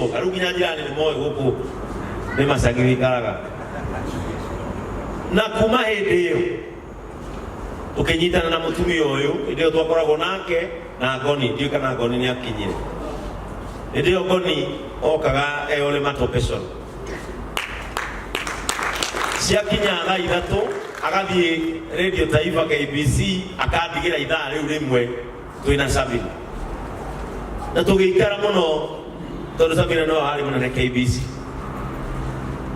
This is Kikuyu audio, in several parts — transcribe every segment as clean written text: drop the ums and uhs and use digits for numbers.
Ngĩcoka rĩu nginya njirani nĩ moĩ gũkũ nĩ macagi wĩikaraga. Na kuma hĩndĩ ĩyo tũkĩnyitana na mũtumia ũyũ, hĩndĩ ĩyo twakoragwo nake na Ngoni, ndiũĩ kana Ngoni nĩ akinyire. Hĩndĩ ĩyo Ngoni okaga e ole matopeshon. Ciakinya thaa 3 agathiĩ Radio Taifa KBC akandigĩra ithaa rĩu rĩmwe twĩna Sabina. Na tũgĩikara mũno tondũ Sabina no arĩ mũnene KBC.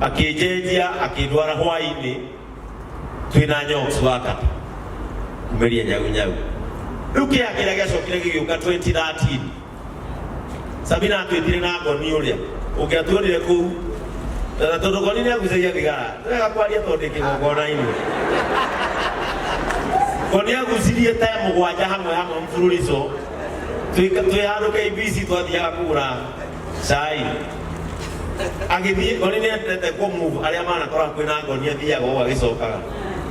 Akĩnjenjia akĩndwara hwaĩ-inĩ twĩna Nyox wa Kata kumĩria nyau nyau. Rĩu kĩeha kĩrĩa gĩacokire gĩgĩũka 2013 Sabina atwĩtire na ngoni ũrĩa ũngĩatuonire kũu na tondũ ngoni nĩ agucagia thigara nĩ wega kwaria tondũ ndĩ kĩgongona-inĩ. Ngoni agucirie ta 7 hamwe hamwe mfululizo twĩ handũ KBC twathiaga kũgũra cai agĩthiĩ. Ngoni nĩ endete kũ move arĩa manakora kwĩna ngoni athiaga ũguo agĩcokaga.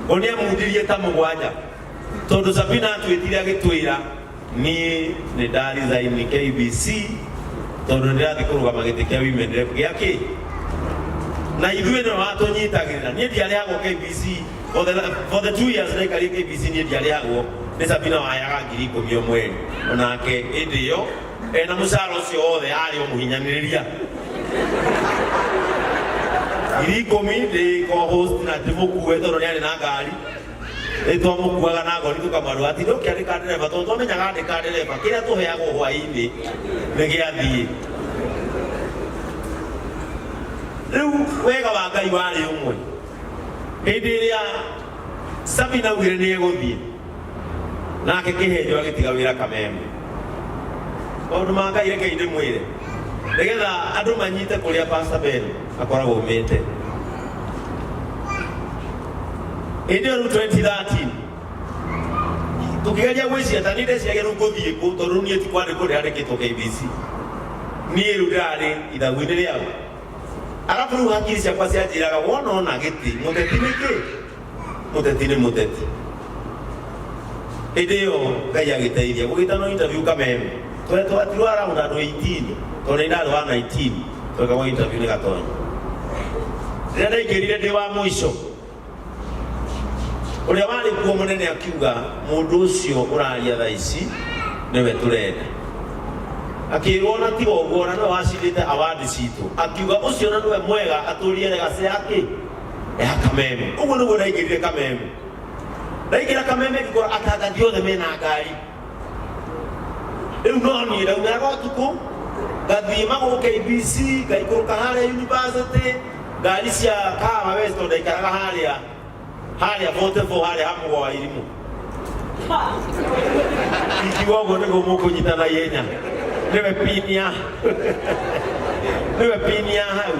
Ngoni amundirie ta 7 tondũ Sabina atwĩtire agĩtwĩra niĩ nĩ nda resign KBC tondũ ndĩrathiĩ kũrũgama gĩtĩ kĩa women rep gĩa kĩ na ithuĩ nĩwe watũnyitagĩrĩra. Niĩ ndiarĩhagwo KBC for the 2 years ndaikarire KBC, niĩ ndiarĩhagwo, nĩ Sabina waheaga 10,000 o mweri. Onake hĩndĩ ĩyo ena mũcara ũcio wothe arĩ o mũhinyanĩrĩria 10,000 ndĩ co-host na ndĩmũkue tondũ nĩ arĩ na ngari. Nĩ twamũkuaga na ngori tũkamwarwo atĩ ndũkĩandĩka ndereba tondũ twamenyaga andĩka ndereba kĩrĩa tũheagwo hwaĩ-inĩ nĩ gĩathiĩ. Rĩu wega wa Ngai warĩ ũmwe, hĩndĩ ĩrĩa Sabina augire nĩ egũthiĩ nake kĩhenjo agĩtiga wĩra Kameme. Maũndũ ma Ngai rekei ndĩmwĩre nĩgetha andũ manyite kũrĩa Pastor Ben akoragwo umĩte. Hĩndĩ ĩyo rĩu 2013 tũkĩgeria gwĩciria ta niĩ ndeciragia rĩu ngũthiĩ kũ tondũ rĩu niĩ ti kwandĩkwo ndĩrandĩkĩtwo KBC, niĩ rĩu ndĩrarĩ ithagu-inĩ rĩao. Arabu rĩu hakiri ciakwa cianjĩraga wona ona gĩtĩ mũteti nĩ kĩ mũteti nĩ mũteti. Hĩndĩ ĩyo Ngai agĩteithia gũgĩtanwo interview Kameme, twatirwo around andũ 18 tondũ nĩ ndarĩ wa 19 twekagwo interview nĩ Gatonya. Rĩrĩa ndaingĩrire ndĩ wa mũico, ũrĩa warĩ kuo mũnene akiuga mũndũ ũcio ũraria thaa ici nĩwe tũrenda. Akĩrwo ona tiga ũguo ona nĩwe wacindĩte award citũ, akiuga ũcio na nĩwe mwega atũrie legacy yake ya Kameme. Ũguo nĩguo ndaingĩrire Kameme. Ndaingĩra Kameme ngĩkora atangathi othe mena ngari. Rĩu no niĩ ndaumĩraga ũtukũ ngathiĩ magũrũ KBC, ngaikũrũka harĩa university, ngari cia Kahawa West tondũ ndaikaraga harĩa harĩa 44 harĩa ha mũgwa wa irimũ. Ingiuga ũguo nĩguo mũkũnyita na ihenya. Nĩwe pini ya nĩwe pini ya hau.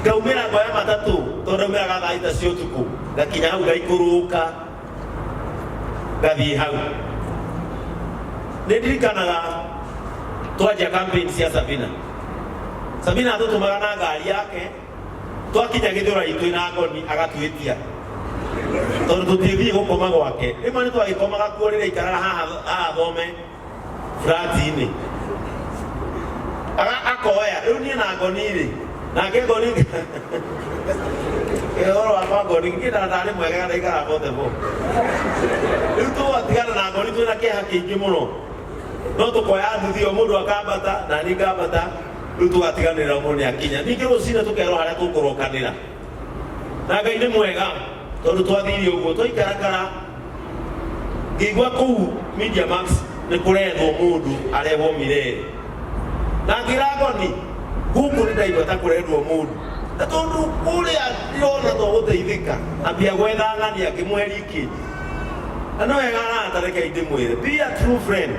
Ngaumĩra ngoya matatũ tondũ ndaumĩraga thaa 3 cia ũtukũ, ngakinya hau ngaikũrũka ngathiĩ hau. Nĩ ndirikanaga twanjia campaign cia Sabina. Sabina atũtũmaga na ngari yake, twakinya Gĩthũrai twĩna ngoni agatwĩtia tondũ tũtingĩthiĩ gũkoma gwake. Rĩmwe nĩ twagĩkomaga kuo rĩrĩa aikaraga haha haha thome flat-inĩ. Akoya rĩu niĩ na ngoni rĩ, nake ngoni ũhoro wakwa ngoni niĩ ndarĩ mwega ndaikara bote bo. Rĩu tũgatigana na ngoni twĩna kĩeha kĩingĩ mũno, no tũkoya nduthi o mũndũ akambata na niĩ ngambata, rĩu tũgatiganĩra mũndũ nĩ akinya. Ningĩ rũcinĩ tũkerwo harĩa tũkũrokanĩra. Na Ngai nĩ mwega tondũ twathire ũguo twaikarakara ngĩigua kũu Media Max nĩ kũrethwo mũndũ arehwo Mirere. Na ngĩra ngoni gũkũ nĩ ndaigua ta kũrendwo mũndũ, na tondũ kũrĩa ndĩrona to gũteithĩka, ambia gwetha ng'ania ngĩmũhe leakage. Na nĩ wega arata, rekei ndĩmwĩre, be a true friend,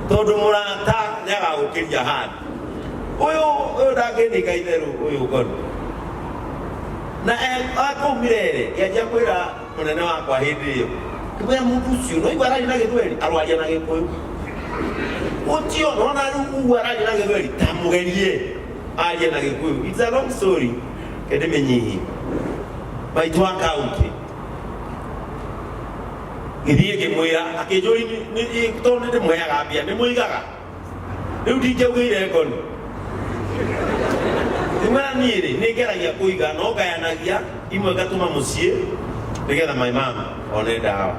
tondũ mũrata nĩ agagũkĩria handũ. Ũyũ ũyũ ndangĩnika itherũ ũyũ ngoni na kũu Mirere. Ngĩanjia kwĩra mũnene wakwa hĩndĩ ĩyo, ngĩmwĩra mũndũ ũcio no igua araria na gĩthweri, arwaria na gĩkũyũ ũtio nona rĩu ũguo araria na gĩthweri, ta mũgerie arie na gĩkũyũ. It's a long story, kĩndĩmĩnyihie maitũ wa kaunti. Ngĩthiĩ ngĩmwĩra, akĩnjũria tondũ nĩ ndĩmũheaga mbia, nĩ mũigaga. Rĩu ndingĩaugĩire ngoni. Ngĩmwĩra niĩ rĩ, nĩ ngeragia kũiga no ngayanagia imwe ngatũma mũciĩ nĩgetha my mom one ndawa.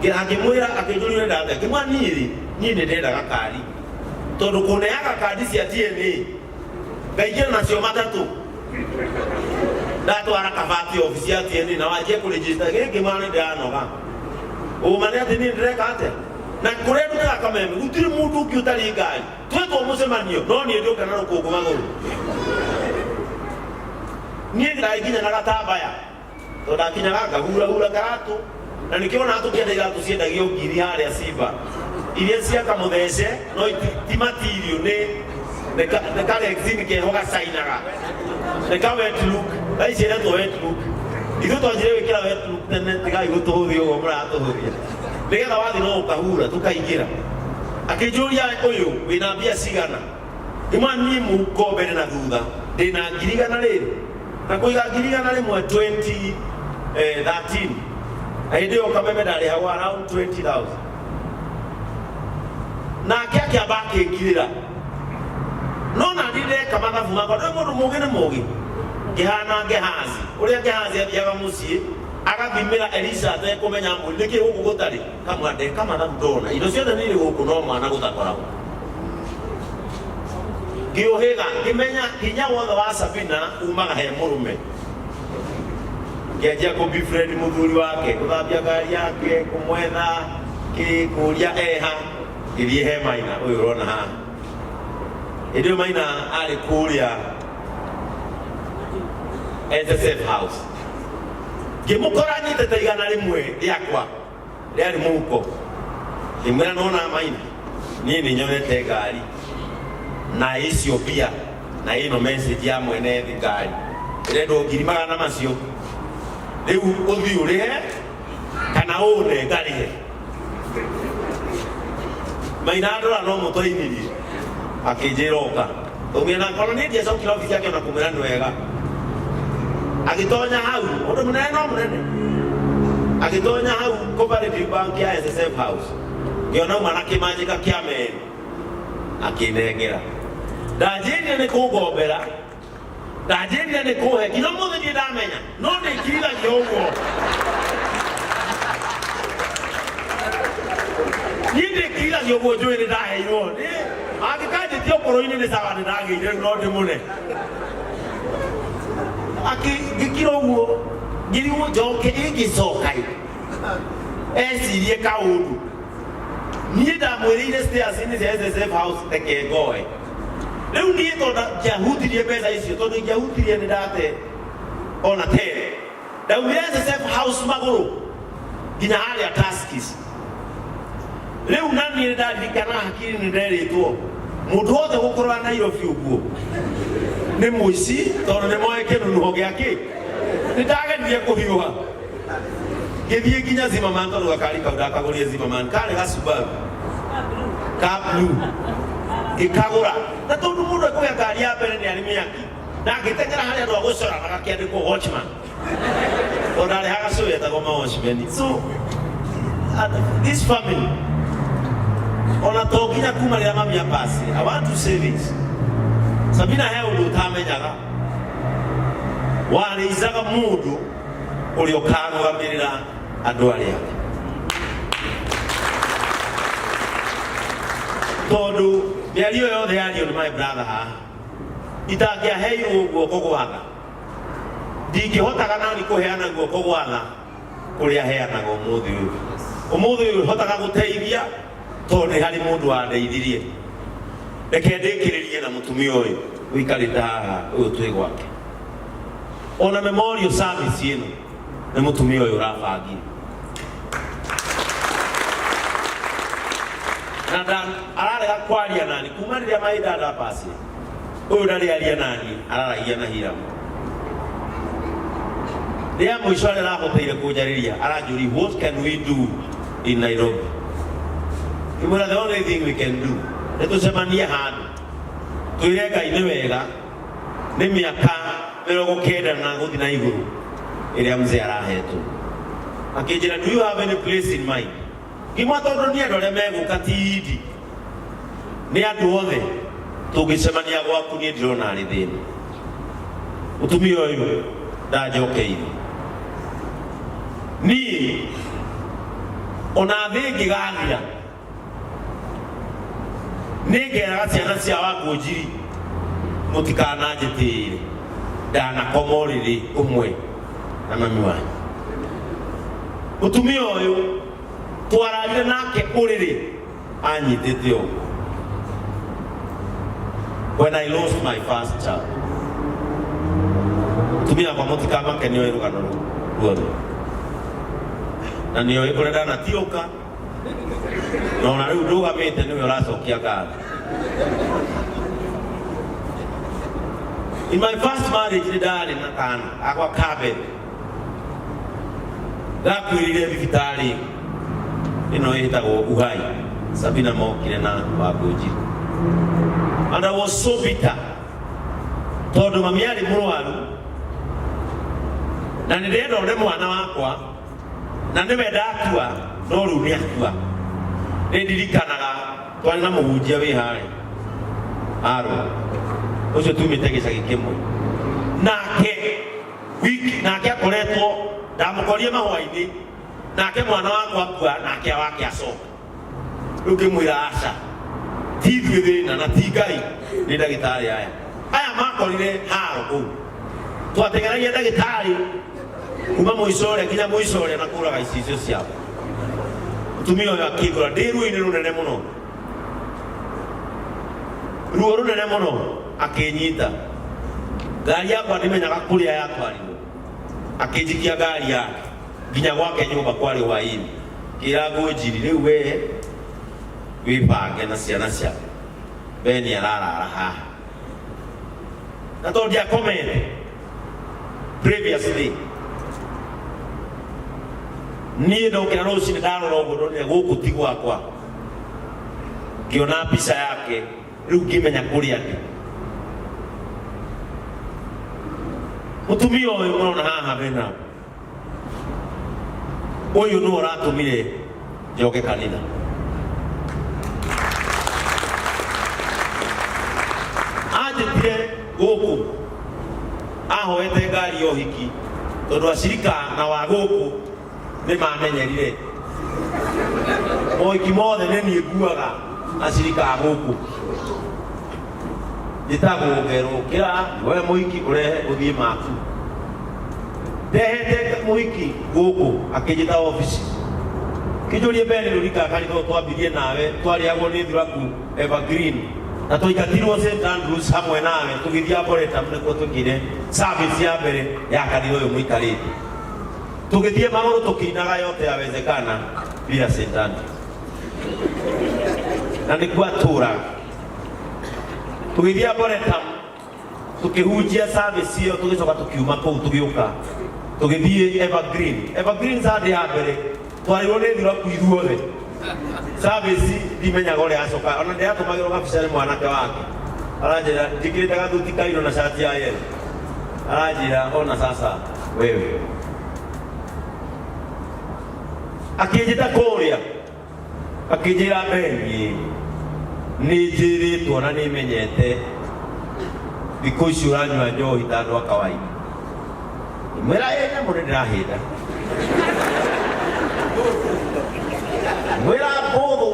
Akĩmwĩra akĩnjũria ũrenda atĩa, ngĩmwĩra niĩ rĩ, niĩ nĩ ndĩrenda gakari tondũ kũneaga kandi cia DNA ngaingĩra nacio matatũ ndatwara kabati obici ya DNA na wanjie kũrĩnjĩsta gĩkĩ mwana nĩ ndĩranoga. Ũma nĩ atĩ niĩ ndĩreka atĩa na kũrĩa ndutaga kameme gũtirĩ mũndũ ũngĩ ũtarĩ ngari twetwo mũcemanio no niĩ ndĩũka na rũkũngũ magũrũ. Niĩ ndagĩkinya na gatambaya tondũ ndakinyaga ngahurahura karatũ na nĩkĩo onaga tũkĩenda iratũ ciendagio ngiri harĩa Simba iria cia kamũthece no ti material nĩ karexin keho gacainaga nĩ ka wet look thaa ici ĩretwo wet look. Ithuĩ twanjire gwĩkĩra wet look tene, tigai gũtũhũthia ũguo mũratũhũthia nĩgetha wathiĩ no ũkahura tũkaingĩra. Akĩnjũria ũyũ wĩna mbia cigana, ngĩmwĩra niĩ mũhuko mbere na thutha ndĩna 100,000 rĩrĩ na kũiga 100,000 2013 na hĩndĩ ĩyo kameme ndarĩhagwo around 20,000. Nake akĩamba akĩngirĩra no na niĩ ndeka mathabu makwa ndũĩ mũndũ mũgĩ nĩ mũgĩ ngĩhana Gehazi ũrĩa Gehazi athiaga mũciĩ agathimĩra Elisha atekũmenya amwĩre nĩkĩ gũkũ gũtarĩ kamwa ndeka mathabu ndona indo ciothe nĩ irĩ gũkũ no mwana gũtakoragwo. Ngĩũhĩga ngĩmenya hinya wothe wa Sabina umaga he mũrũme. Ngĩanjia kũ befriend mũthuri wake, gũthambia ngari yake, kũmwetha kĩ, kũria eha. Ngĩthiĩ he Maina ũyũ ũrona haha. Hĩndĩ ĩyo Maina arĩ kũrĩa SSF House. Ngĩmũkora anyitĩte 100 rĩakwa rĩarĩ mũhuko. Ngĩmwĩra nona Maina, niĩ nĩ nyonete ngari na icio mbia na ĩno message ya mwene ngari ĩrendwo ngiri magana macio, rĩu ũthiĩ ũrĩhe kana ũne ngarĩhe. Maina ndora no mũtwainirie akĩnjĩra ũka tũmĩra na korwo niĩ ndiacokire obici yake ona kũmwĩra nĩ wega. Agĩtonya hau ũndũ mũnene no mũnene, agĩtonya hau Cooperative Bank ya SSF House ngĩona uma na kĩmanjĩka kĩa meri akĩnengera. Ndanjĩrire nĩ kũngombera, ndanjĩrire nĩ kũhe nginya ũmũthĩ ndirĩ ndamenya no ndĩkirithagia ũguo. Niĩ ndĩkirithagia ũguo njũĩ nĩ ndaheirwo. Angĩkanjĩtia ũkũrũ-inĩ nĩ sawa nĩ ndagĩire rĩu no ndĩmũne. Ngĩkira ũguo ngĩrigwo njoke ĩngĩcoka ĩ ecirie kaũndũ. Niĩ ndamwĩrĩire stairs-inĩ cia SSF House reke ngoe. Rĩu niĩ tondũ ndiahutirie mbeca icio, tondũ ingĩahutirie nĩ ndate ona tere. Ndaumire SSF House magũrũ nginya harĩa Tuskys. Rĩu na niĩ nĩndaririkana hakiri nĩ nderĩtwo mũndũ wothe gũkorwo Nairobi ũguo nĩ mũici tondũ nĩ moĩ kĩnunuho gĩa kĩ. Nĩ ndageririe kũhiũha ngĩthiĩ nginya Zimmerman tondũ gakari kau ndakagũrire Zimmerman karĩ ga Subaru ka blue ngĩkagũra na tondũ mũndũ ekũgĩa ngari ya mbere nĩ arĩ mĩaki na ngĩteng'era harĩa andũ a gũcora na gakĩandĩkwo watchman tondũ ndarĩhaga cũĩ etagwo ma watchman. So this family ona to nginya kuma rĩrĩa mami apasi, I want to say this, Sabina he ũndũ ũtamenyaga warĩicaga mũndũ ũrĩa ũkarũgamĩrĩra andũ arĩa angĩ tondũ mĩario yothe yario nĩ my brother haha itangĩaheirwo guoko gwatha ndingĩhotaga nani kũheana guoko gwatha kũrĩa heanaga ũmũthĩ ũyũ. Ũmũthĩ ũyũ hotaga gũteithia tondũ nĩ harĩ mũndũ wandeithirie. Reke ndĩkĩrĩrie na mũtumia ũyũ ũikarĩte haha ũyũ twĩ gwake. Ona memorial service ĩno nĩ mũtumia ũyũ ũrabangire. Na ararega kwaria nani kuma rĩrĩa my dad apasire. Ũyũ ndarĩ aria nani, araragia na Hiram. Rĩa mũico arĩa arahoteire kũnjarĩria aranjũria what can we do in Nairobi. Ngĩmwĩra the only thing we can do nĩ tũcemanie handũ twĩre Ngai nĩ wega nĩ mĩaka 90 na gũthiĩ na igũrũ ĩrĩa mzee arahetwo. Akĩnjĩra do you have any place in mind? Ngĩmwa tondũ nĩ andũ arĩa megũka ti indi, nĩ andũ othe tũngĩcemania gwaku, niĩ ndirona arĩ thĩna. Mũtumia ũyũ ndanjokeire niĩ ona thĩ ĩngĩgathira nĩ ngeraga ciana cia Wangũnjiri mũtikananjĩtĩĩre, ndanakoma ũrĩrĩ ũmwe na mami wanyu. Mũtumia ũyũ twararire nake ũrĩrĩ anyitĩte ũguo. When I lost my first child, mũtumia wakwa mũtikamake nĩoĩ rũgano rũu ruothe na nĩoĩ kũrĩa ndanatiũka, na ona rĩu ndũgamĩte nĩwe ũracokia ngatho. In my first marriage nĩ ndarĩ na kana gakwa ka mbere, gakuĩrĩire thibitarĩ ĩno ĩtagwo Uhai. Sabina mokire na Wangũnjiri and I was so bitter tondũ mami arĩ mũrwaru na nĩ ndĩrenda one mwana wakwa na nĩwe ndakua, no rĩu nĩ akua. Nĩ ndirikanaga twarĩ na mũhunjia wĩ harĩa aro ũcio tumĩte gĩcagi kĩmwe nake wiki, nake akoretwo ndamũkorire mahũa-inĩ, nake mwana wakwa akua, nake wake acoka. Rĩu ngĩmwĩra aca, ti ithuĩ thĩna na ti Ngai, nĩ ndagĩtarĩ aya aya makorire haro kũu. Twateng'eragia ndagĩtarĩ kuma mũico ũrĩa nginya mũico ũrĩa na kũraga icicio ciao. Mũtumia ũyũ akĩngora ndĩ ruo-inĩ rũnene mũno, ruo rũnene mũno, akĩnyita ngari yakwa, ndimenyaga kũrĩa yatwarirwo, akĩnjikia ngari yake nginya gwake nyũmba kwarĩ hwaĩ-inĩ. Kĩra Ngũnjiri, rĩu we wĩbange na ciana ciaku, Beni ararara haha na tondũ ndiakomete previously. Niĩ ndokĩra rũcinĩ ndarora ũguo ndonire gũkũ ti gwakwa, ngĩona mbica yake, rĩu ngĩmenya kũrĩa ndĩ. Mũtumia ũyũ mũrona haha bena ũyũ nĩwe ũratũmire njoke kanitha. Anjĩtire gũkũ ahoete ngari ya ũhiki tondũ acirika na wa gũkũ nĩ mamenyerire mohiki mothe nĩ niĩ nguaga acirika a gũkũ. Njĩtagwo ngerũkĩra we mũhiki ũrehe ũthiĩ maku. Ndehete mũhiki gũkũ akĩnjĩta obici kĩnjũrie, "Mbere rũrika kanitha ũyũ twambirie nawe, twarĩagwo nĩ thuraku Evergreen na twaingatirwo St Andrews hamwe nawe tũgĩthiĩ Arboretum, nĩkuo twĩkire service ya mbere ya kanitha ũyũ mũikarĩte, tũgĩthiĩ magũrũ tũkĩinaga yote yawezekana bila St Andrews, na nĩkuo atũraga. Tũgĩthiĩ Arboretum tukĩhunjia service ĩyo, tũgĩcoka tũkiuma kũu tũgĩũka tũgĩthiĩ Evergreen. Evergreen Sunday ya mbere twarĩirwo nĩ thuraku ithuothe. Service ndimenyaga ũrĩa acoka, ona ndĩratũmagĩrwo gabica nĩ mwanake wake, aranjĩra njĩkĩrĩte gathuti kairũ na cati ya yellow, aranjĩra ona sasa wewe. Akĩnjĩta kũrĩa akĩnjĩra, "Beni, nĩ njĩrĩtwo na nĩ menyete thikũ ici ũranyua njohi ta andũ a kawaida." Mwĩra, "Ĩ nyamũ nĩ ndĩrahĩnda." Mwĩra, "Mbũthũ."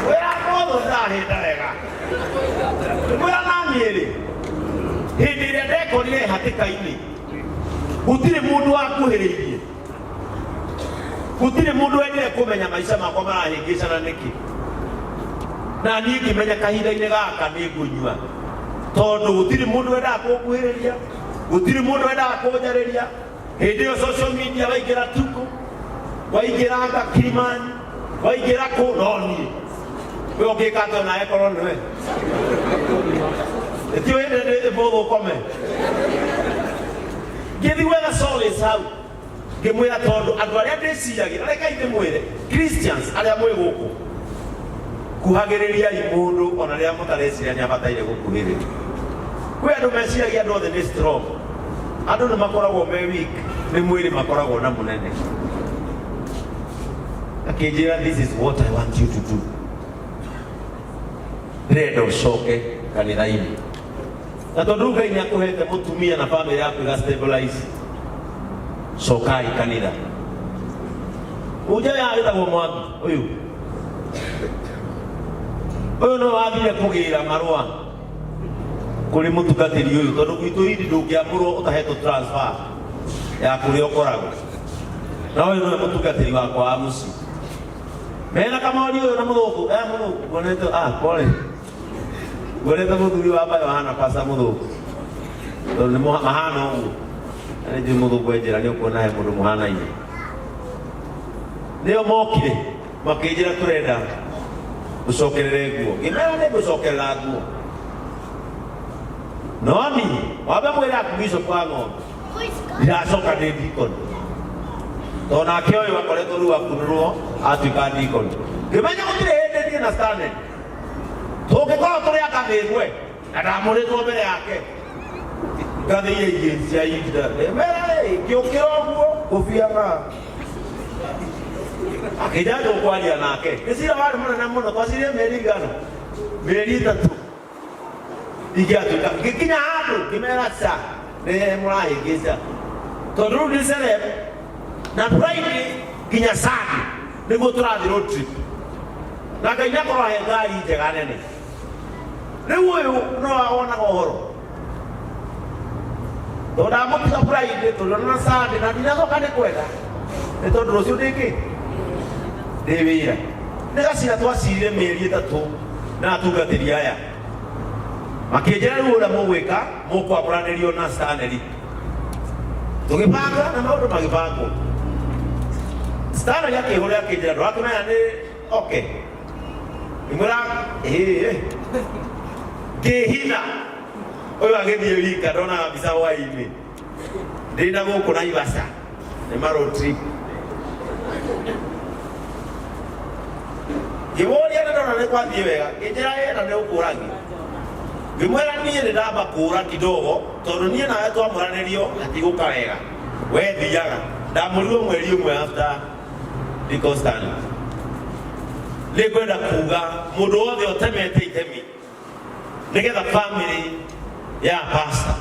Mwĩra, "Mbũthũ ndĩrahĩnda wega." Mwĩra, "Naniĩ rĩ, hĩndĩ ĩrĩa ndekorire hatĩka-inĩ gũtirĩ mũndũ wakuhĩrĩirie, gũtirĩ mũndũ wendire kũmenya maica makwa marahĩngĩcana nĩkĩ, na niĩ ngĩmenya kahinda-inĩ gaka nĩ ngũnyua tondũ gũtirĩ mũndũ wendaga kũnguhĩrĩria, gũtirĩ mũndũ wendaga kũnjarĩria. Hĩndĩ ĩyo social media waingĩra tuko, waingĩra nga Kilimani, waingĩra kũ, no niĩ we ũngĩka atĩa onawe korwo nĩwe ĩtio hĩndĩ ĩmũthũ ũkome?" Ngĩthiĩ gwetha solace hau, ngĩmwĩra tondũ andũ arĩa ndĩciragia, reka ndĩmwĩre, Christians arĩa mwĩ gũkũ, kuhagĩrĩriai mũndũ ona rĩrĩa mũtareciria nĩ abataire gũkuhĩrĩria. Kwĩ andũ meciragia andũ othe nĩ strong. Andũ nĩ makoragwo me weak. Nĩ mwĩrĩ makoragwo na mũnene. Akĩnjĩra, "This is what I want you to do. Ndĩrenda ũcoke kanitha-inĩ, na tondũ rĩu Ngai nĩ akũhete mũtumia na famĩlĩ yaku ĩga stabilize, cokai kanitha." Mũnja ũyũ agĩtagwo Mwangi, ũyũ ũyũ no wathire kũgĩra marũa kũrĩ mũtungatĩri ũyũ, tondũ gwitũ hindi ndũngĩamũrwo ũtahetwo transfer ya kũrĩa ũkoragwo, na ũyũ nĩwe mũtungatĩri wakwa wa mũciĩ mena kamori ũyũ na mũthũngũ e mũthũngũ nguonete. Ah, pole, nguonete mũthuri wa mbayo ahana pasta mũthũngũ, tondũ nĩ mahana ũguo. Na nĩ njũĩ mũthũngũ enjĩra nĩ ũkuona he mũndũ mũhanaine. Nĩo mokire makĩnjĩra, "Tũrenda ũcokerere nguo." Ngĩmera nĩ ngũcokerera nguo, no ni wambe mwĩre archbishop wa ng'ombe ndiracoka ndĩ deacon, tondũ nake ũyũ akoretwo rĩu akunũrwo atuĩka deacon. Ngĩmenya gũtirĩ hĩndĩ niĩ na Stanley tũngĩkorwo tũrĩ akamĩgwe na ndamũrĩtwo mbere yake ngathĩire igĩ cia inda mera ngĩũkĩra ũguo ngũbia na akĩnja tũkwaria nake. Nĩ cira warĩ mũnene mũno, twacirire mĩeri igana, mĩeri 3 ingĩatuĩka. Ngĩkinya handũ ngĩmera, "Ca nĩ mũrahĩngĩca, tondũ rĩu nĩ celeb na Friday nginya Sunday nĩguo tũrathiĩ road trip, na Ngai nĩakorwo ahe ngari njega nene." Rĩu ũyũ no awonaga ũhoro tondũ ndamũtiga Friday tũrĩonana Sunday, na ndinacoka nĩ kwenda nĩ tondũ rũciũ ndĩkĩ ndĩ wĩra. Nĩ gacira twacirire mĩeri 3 na atungatĩri aya makĩnjĩra, "Rĩu ũrĩa mũgwĩka, mũkwamũranĩrio na Stanley." Tũgĩbanga na maũndũ magĩbangwo. Stanley akĩhũrĩra akĩnjĩra, "Ndũrakĩmenya nĩ okay?" Ngĩmwĩra, "Ĩĩ." Ngĩhitha ũyũ agĩthiĩ wika, ndonaga mbica hwaĩ-inĩ ndĩ na gũkũ Naivasha nĩ ma road trip. Ngĩmũria nĩ ndona nĩ kwathiĩ wega. Ngĩnjĩra, "Ĩ, na nĩ ũkũragia?" Ngĩmwĩra, "Niĩ nĩ ndamba kũra kidogo, tondũ niĩ nawe twamũranĩrio hatigũka wega. We thiaga." Ndamũrirwo mweri ũmwe after Deacon Stanley. Nĩ ngwenda kuga mũndũ wothe ũtemete itemi nĩgetha family ya pastor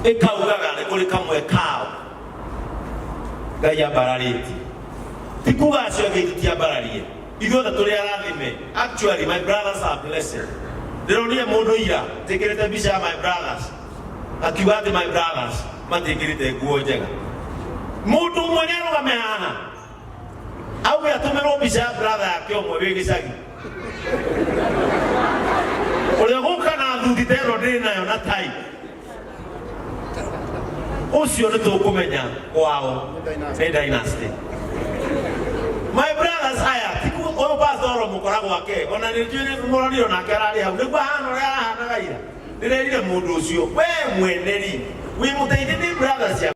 ĩkaugaga nĩ kũrĩ kamwe kao Ngai ambararĩtie, ti kuga acio angĩ tũtiambararie, ithuothe tũrĩ arathime. Actually, my brothers are blessed. Ndĩronire mũndũ ira njĩkĩrĩte mbica ya my brothers, akiuga atĩ my brothers matiĩkĩrĩte nguo njega. Mũndũ ũmwe nĩ arũgame haha auge atũmĩrwo mbica ya brother yake ũmwe wĩ gĩcagi ũrĩa gũka na thuti ta ĩno ndĩ nayo na tai ũcio, nĩ tũkũmenya kwao nĩ dynasty. My brothers aya tiku ũyũ pastor mũkora gwake, ona nĩ njũĩ nĩ mũronire nake ararĩ hau nĩguo ahana ũrĩa arahanaga ira. Ndĩrerire mũndũ ũcio, we mweneri wĩ mũteithie nĩ brothers ciaku.